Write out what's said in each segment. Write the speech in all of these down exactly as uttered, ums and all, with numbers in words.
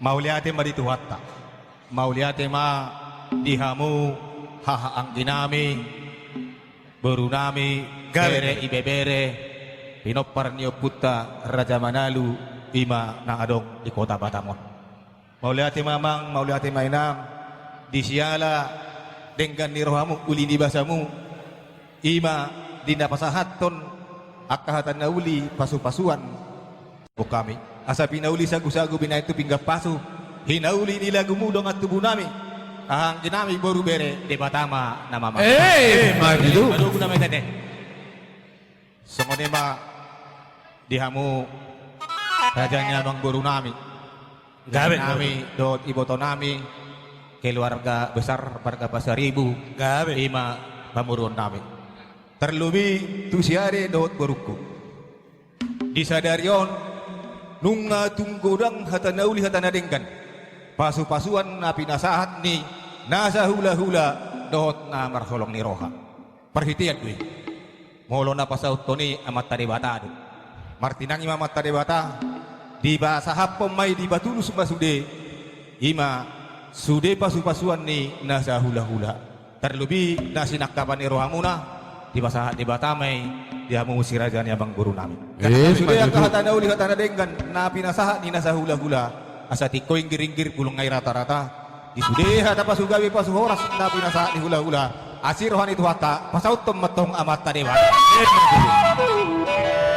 Mauliate ma di Tuhanta. Mauliate ma di hamu haha anggi nami, boru nami, gabe, bere, ibebere, pinompar ni ompunta Raja Manalu, i ma na adong di Kota Batam on. Mauliate ma amang, mauliate ma inang, di siala denggan ni rohamu, uli ni basamu, i ma di na pasahathon angka hata na uli, pasu-pasuan tu hami. Asa pinauli sagu-sagu, binahen tu pinggan pasu, hinauli ni lagumu dongan tubu nami, haha anggi nami, boru, bere, Debata ma na mamasuhon. Eh, ma tutu. Manogu nama i, tete. Songon i ma di hamu raja ni amangboru nami, gabe, nami dohot iboto nami, keluarga besar marga Pasaribu, gabe, i ma pamoruon nami. Tarlobi tu si ade dohot borungku. Di sadari on, nunga tung godang hata na uli, hata na denggan, pasu-pasuan na pinasahat ni na sahula-hula dohot na marholong ni roha. Parhitean do i. Molo na pasauthon i Amanta Debata do. Martinangi ma Amanta Debata, dipasahaphon ma i, dipatulus ma sude, i ma sude pasu-pasuan ni na sahula-hula. Tarlobi na sinangkapan ni rohamuna, dipasahat Debata ma i di hamu si raja ni amangboru nami. Eh, sude angka hata na uli, hata na denggan na pinasahat ni na sahula-hula, asa tingko inggir-inggir, bulung nai rata-rata. Di sude hata pasugabe pasuhoras na pinasahat ni hula-hula, asi roha ni Tuhanta, pasauthon ma antong Amanta Debata.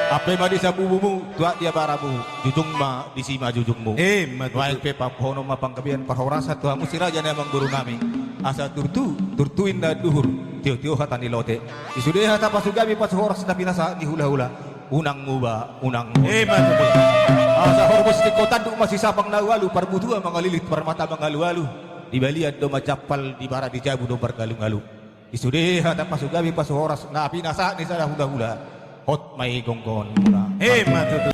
Ampe ma di sambubumu, tuat di abaramu, jujung ma disi ma jujungmu. Eh, ma tutu. Nuaeng pe pamohononmu ma panggabean parhorasan tu hamu si raja ni amangboru nami, asa turtu, turtu inna duhur, tio-tio hata ni lote. Di sude hata pasugabe pasuhoras na pinasahat ni hula-hula, unang muba, unang muba. Eh, ma tutu. Asa hormus tingko tanduk ma sisapang na ualu, parbutua mangalilit, parmata mangalu-alu. Di balian do manjampal, di bara di jabu do margalu-ngalu. Di sude hata pasugabe pasuhoras na pinasahat ni sada hula-hula, hot ma i gonggonmuna. Eh, ma tutu.